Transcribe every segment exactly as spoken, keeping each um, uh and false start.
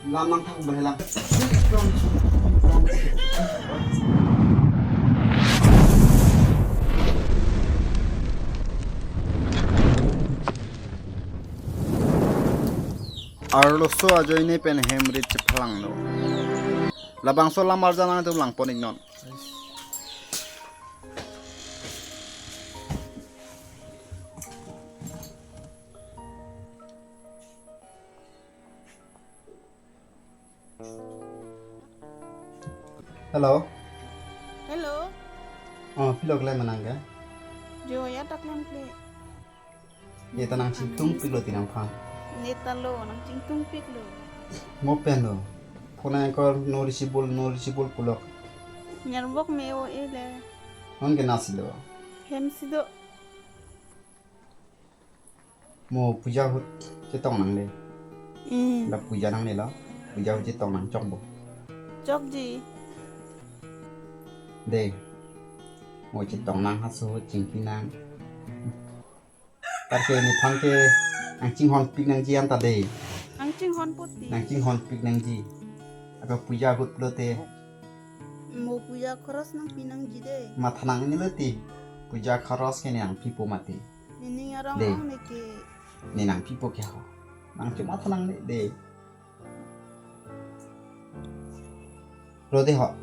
Lam nangthak bang helang. Arloso ajoine pen hem rit chephalanglo. Labangso lam arjan nangtum langpon iknon. Hello. Hello. Oh, pilo klem ma nang ke? Jo, ya ta klemkle. Ye ta nangchingtungpiklo ti nangphan. Ne ta lo, nangchingtungpiklo. Mo pen lo. Phone angkor no reachable, no reachable pulo. Nerbok me o e le. Non ke nasi lo. Hem si do. Mo puja ahut chetong nangle. Hmm. La puja nangle lo. Puja ahut chetong nang chokpo. Chokji. De. Mo chetong nang, halaso ahut chingki nang. Tarke nephan ke nangchinghonpik nangji anta de. Nangchinghonpo ti. Nangchinghonpik nangji. Ako puja ahut pulote. Mo puja khoros nangpi nangji de. Matha nangne lo ti. Puja khoros ke ne nangpipo mati. Nening arong de. Arong ne ke. Ne nangpipo ke ho. Nang cuma thanang ne de. Rode ho.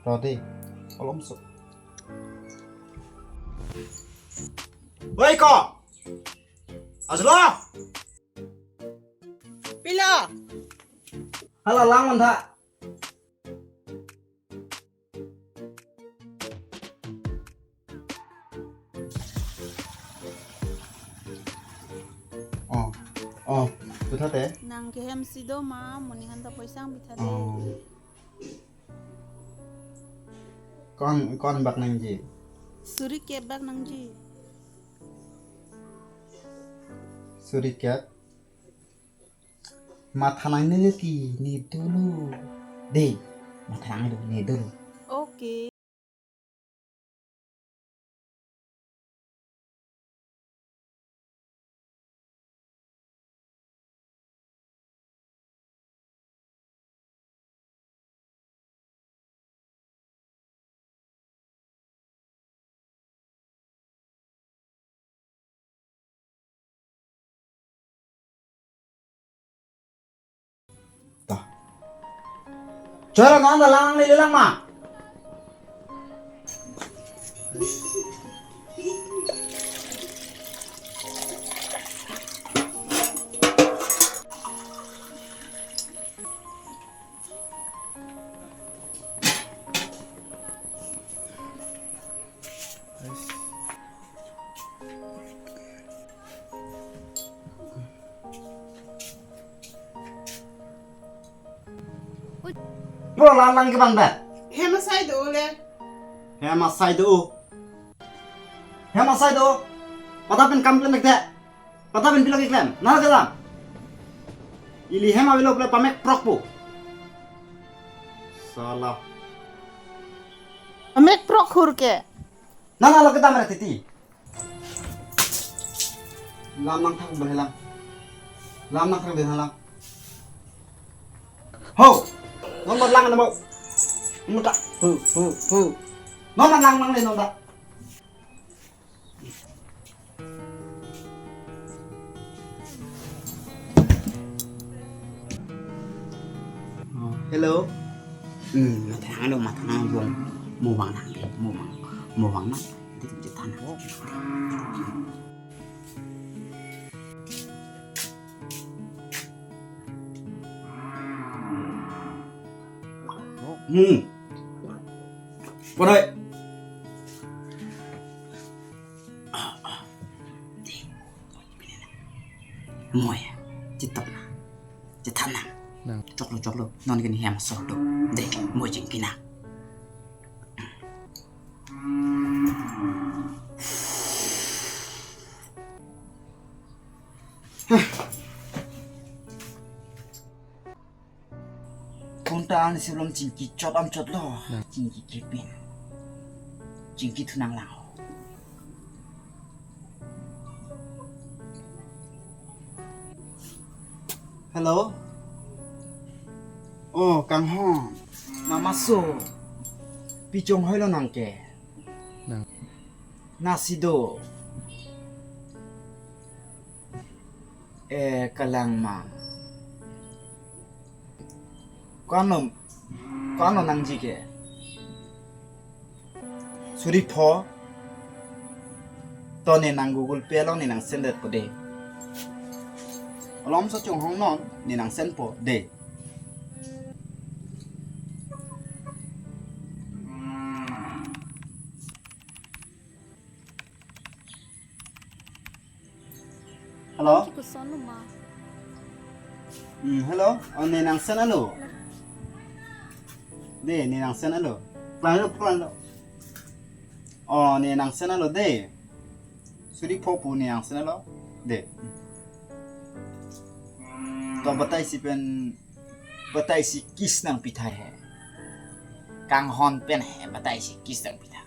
Rode. Kolom so. Oi ko. Aslo. Pilo. Hala lang mantha. Oh, oh, puthot te? Nang ke hem si do ma, monit aphan ta poisa nangpitha de. Oh. Ko-an, ko-an bak nangji? Suri kep bak nangji. Suri kep? Matha nangne lo ki, ne dolo. De, matha nangne lo, ne dolo. Okay. Ta. Chora non ta lang nangle lang ma. Bro, lang lang ke bang dak. Hem asai do le. Hem asai do. Hem asai do. Pata pen kam klem dak. Pata pen pilo keklem. Nang keklem. Ili hem avelo pule pamek prok po. Sala. Pamek prok hur ke. Nang nang lo kedam re titi. Lam nangthak bang helang. Lam nangthak bang helang. Ho. Nomor lang nomor. Muta. Hu hu hu. Nomor lang nangle nomor. Hello. Hmm, matha nang lo, matha nang lo. Mo vang nang de, mo vang, mo vang nang. Di chethan nang. Hmm. Parai. Mo ya, chetong nang, chethan nang. Nang. Choklo, choklo, non ke ne hem asor do. De, mo chingki nang. Konta an silom chingki chot am chotlo. Nang. Chingki kepin. Chingki thu nang lang. Hello. Oh, kanghon. Mama so. Pi chonghoilo nang ke? Nang. Nasi do. Eh, kalang ma. Ko-an lo, ko-an lo nangji ke? Suri pho. To ne nang Google Pay along ne nang send det po de. Malomso chonghong non ne nang send po de. Hello? Ki koson lo ma? Hmm, hello? Oh, ne nang send alo? De, ne nang send alo? Klang lo, klang lo. Oh, ne nang send alo de. Suri pho pu ne nang send alo de. To batai si pen, batai si kiss nang pitha he. Kanghon pen he, batai si kiss nang pitha.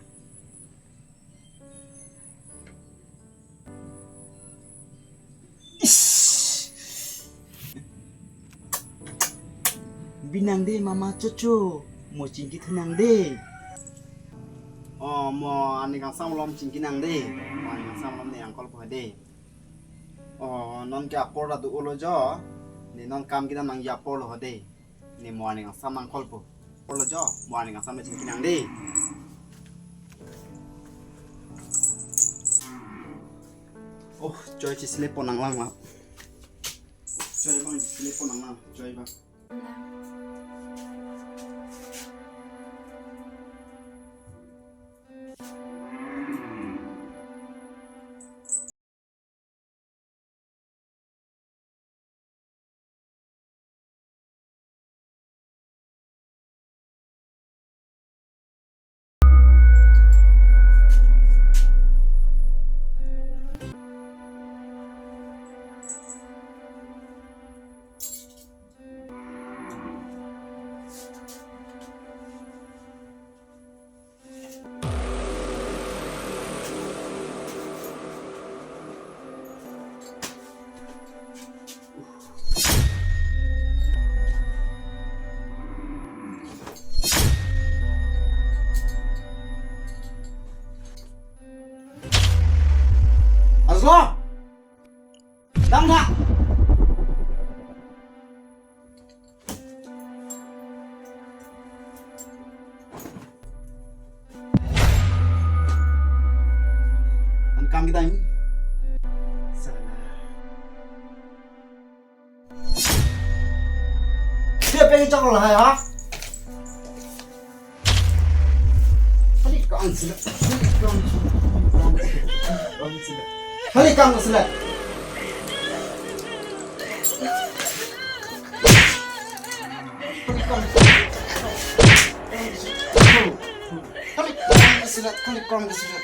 Ish. Binang de mama chocho, mo chingki thunang de. Oh, mo arni kangsam malom chingki nang de. Mo arni kangsam malom ne uncle po de. Oh, non ke apor la do-olo jo. Ne non kam kedam nangji apor lo ho de. Ne mo arni kangsam uncle po. Apor lo jo, mo arni kangsam chingki nang de. Oh, choi chisle pon nanglang la. Choi bang chisle pon nanglang, choi bang. Aslo! Dam tha! An kam kita ini. Salah. Dia pengen cakap lah ya. Kali kam sila. Kali kam sila. Kali kam sila. Kali kam sila. Kali kam sila.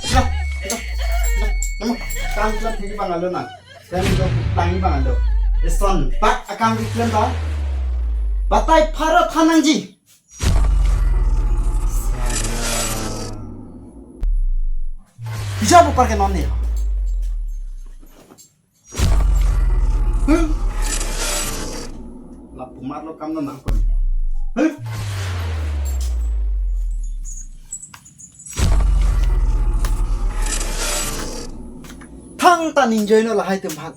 Sila. Sila. Sila. Namu. Kam sila tinggi bang alo na. Kan do tangi bang alo. Eson bak akam di klan ba. Batai pharo thanangji. Hijab upar ke non ne. Huh? Lapu mar lo kam non nangkon. Huh? Thangta ning joino lahai atum aphan.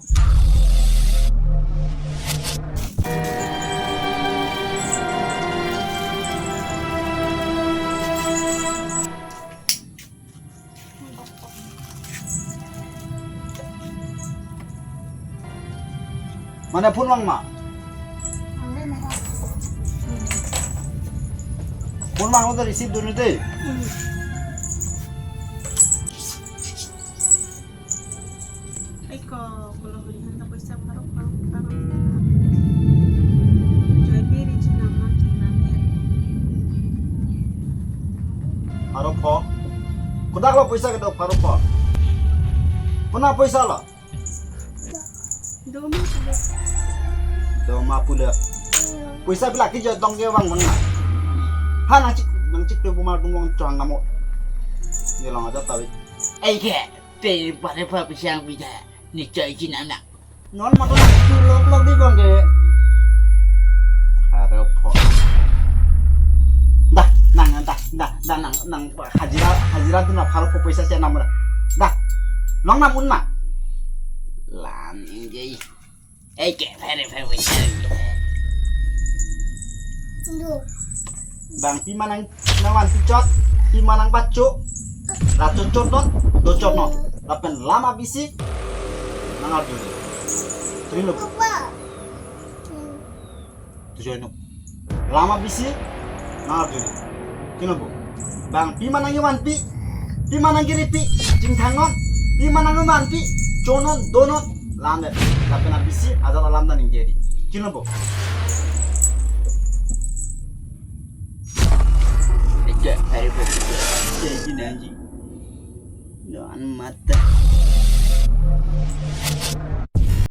Mane phone vang ma? Phone vanglo to receive dun-un te. Ai ko, ko lo hoi han ta poisa pharo pharo pharo. Joy pe ri chinam ma chinam ya. Pharo pho. Kodak lo poisa kedo pharo pho. Kona poisa lo? Doma pulo. Doma pulo. Poisa pila kejoi tong ke vang vang na. Ha nangchik nangchik to bumar dungvang chang namo. Ye long aja tawi. Ai ke. Te bale pha pisang pida ni chai chin anak. Non mato nang tu lok lok di bang ke. Pharo pho. Halo po poisa chenam ra. Dah. Longnam un ma. Lam inge. Eh, ke, phere, phere, phere. Bang pima nang, nangvanpi chot, pima nangpacho, la chot chotnon, dochotnon. Lapen lam abisi nang arjudun. Chini lo. Tujoino. Lam abisi nang arjudun. Chini lo. Bang pima nangvanpi, pima nangkiripi, chingthangnon, pima nangvanpi, chonon, donon, lam le. Lapen abisi ajat alam ta ningje di. Chini lo. Eja, hari ko. Eja, eja, nanji. Doan mata.